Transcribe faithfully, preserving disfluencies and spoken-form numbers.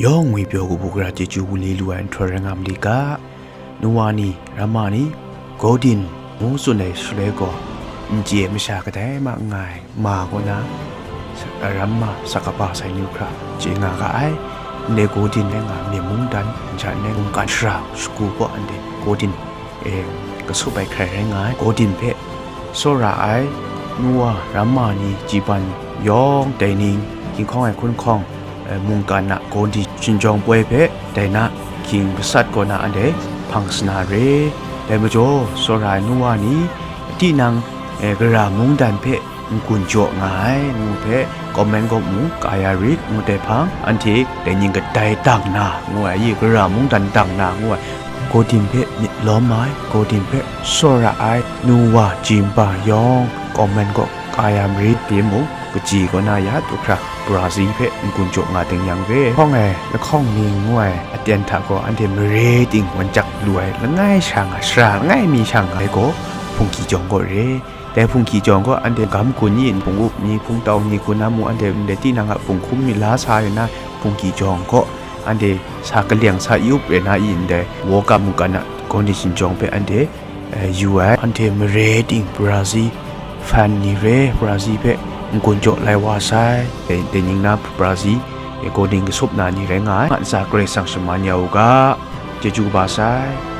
Yawng ngwipyaw kabu gara chyeju wunli lu ai nhtoi rai nga ma li ga, Nuwa ni, Ramma ni, Godin ngu tsun ai shaloi gaw, n chye ai masha kadai ma n nga ai, ma kaw na, sa-, Ramma sakapa sai ni hkra chye nga ga ai. Ndai Godin rai nga, myen mungdan, n sha ndai mungkan shara shagu gaw anhte Godin, e, kasup ai hkrai rai nga ai. Godin hpe tsawra ai, Nuwa, Ramma ni, Jiban yawng, dai ning, hkinghkawng ai hkunhkawng, e, mungkan a Godin shinjawng poi hpe, dai na, hkying gasat kaw na anhte hpang sana re. Dai majaw, tsawra ai Nuwa ni, tinang, e, gara mungdan hpe n-gun jaw nga ai, ngu hpe, kawmen gaw mung ka ya rit, ngu dai hpang, anhte dai ning kadai dang na, ngu ai, i gara mungdan dang na, ngu ai, Godin hpe myit lawm ai, Godin hpe tsawra ai, Nuwa, Jiban yawng, kawmen gaw ka ya marit, timung, kaji kaw na ya, du hkra, Brazil hpe n-gun jaw nga ting yang re, hkawng ai, lahkawng ning ngu ai, aten hta gaw anhte mare ting wan jak lu ai, langai sha nga, sara langai mi sha nga ai gaw, hpungki jawng gaw re. Dai hpungki jawng gaw anhte gam gun yin, hpung up ni, hpungtau ni, gun na mu anhte ndai tinang a hpung hkum mi la sa yu na, hpungki jawng gaw anhte sa kaleng sa i up re na i ndai, World Cup mungkan a Godin shinjawng hpe anhte, eh, yu ai. Anhte mare ting Brazil fan ni re, Brazil hpe n-gun jaw lai wa sai. Dai, dai ning na Brazil, eh, Godin kasup na ni rai nga ai. Mat sa Karai Kasang shaman ya u ga, chyeju kaba sai.